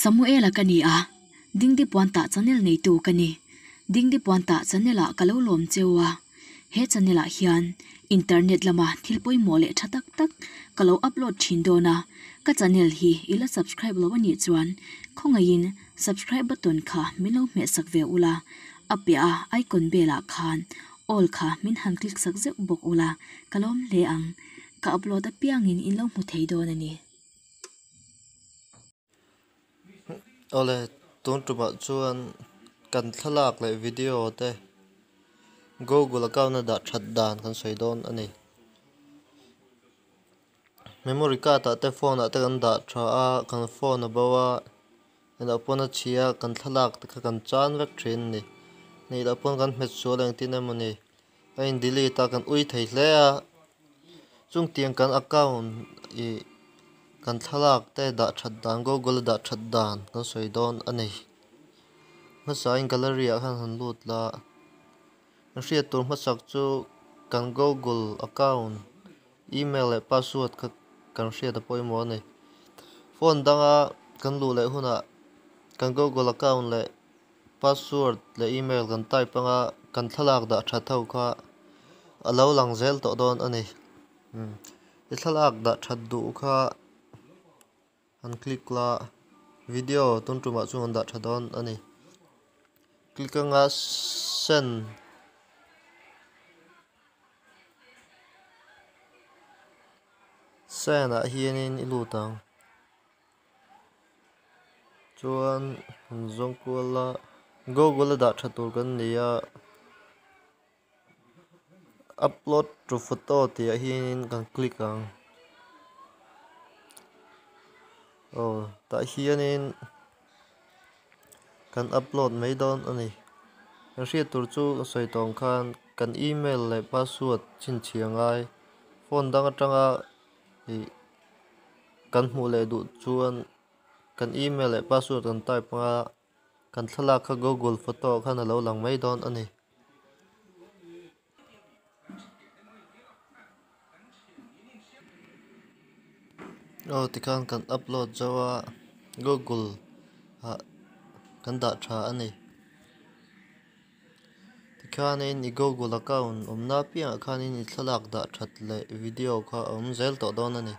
Samuela ka ni a, Dingdi Puantah channel neitu ka ni. Dingdi Puantah channel ah ka lo lawm cheu a, he channel ah hian internet lama thil pawimawh leh tha tak tak ka lo upload thin dawn a, ka channel hi i la subscribe lo anih chuan khawngaihin subscribe button kha min lo hmeh sak ve ula, a piah a icon bell ah khan all kha min han click sak zeuh bawk ula ka lawm hle ang, ka upload apiangin in lo hmu thei dawn a ni. Awle, tun tumah chuan kan thlalak leh video te Google account a dah that dan kan sawi dawn a ni. Memory card ah te phone ah te kan dah tha a, kan phone a bo a, engah pawn a chhia a, kan thlalak te kha kan chan vek thin a ni. Nih loh pawn kan hmet sual engtin emaw ni a in delete a kan ui thei hle a, chungtiang kan account ih kan thlalak te dah that dan google a dah that dan kan sawi dawn a ni. Hmasain gallery ah khan han lut la a hriat tur hmasak chu kan google account email leh password kha kan hriat a pawimawh a ni. Phone danga kan luh leh hunah kan google account leh Password leh email kan type anga kan thlalak dah that ho kha a lo lang zel tawh dawn a ni. I thlalak dah that duh kha han click la, video tun tumah chuan kan dah tha dawn a ni. Click anga send send ah hianin i lut ang. Chuan han zawng kual a google a dah tha tur kan ni a upload to photo tih ah hianin kan click ang aw tah hianin kan upload mai dawn a ni kan hriat tur chu sawi tawng khan kan email leh password chhinchhiah ngai phone dang atanga ih. Kan hmuh leh duh chuan kan email leh password kan type anga kan thlalak kha google photo ah khan a lo lang mai dawn a ni. Aw tikhan kan upload zo a google ah kan dah tha a ni. Tikhanin i google account awmna apiangah khanin i thlalak dah that leh video kha a awm zel tawh dawn a ni.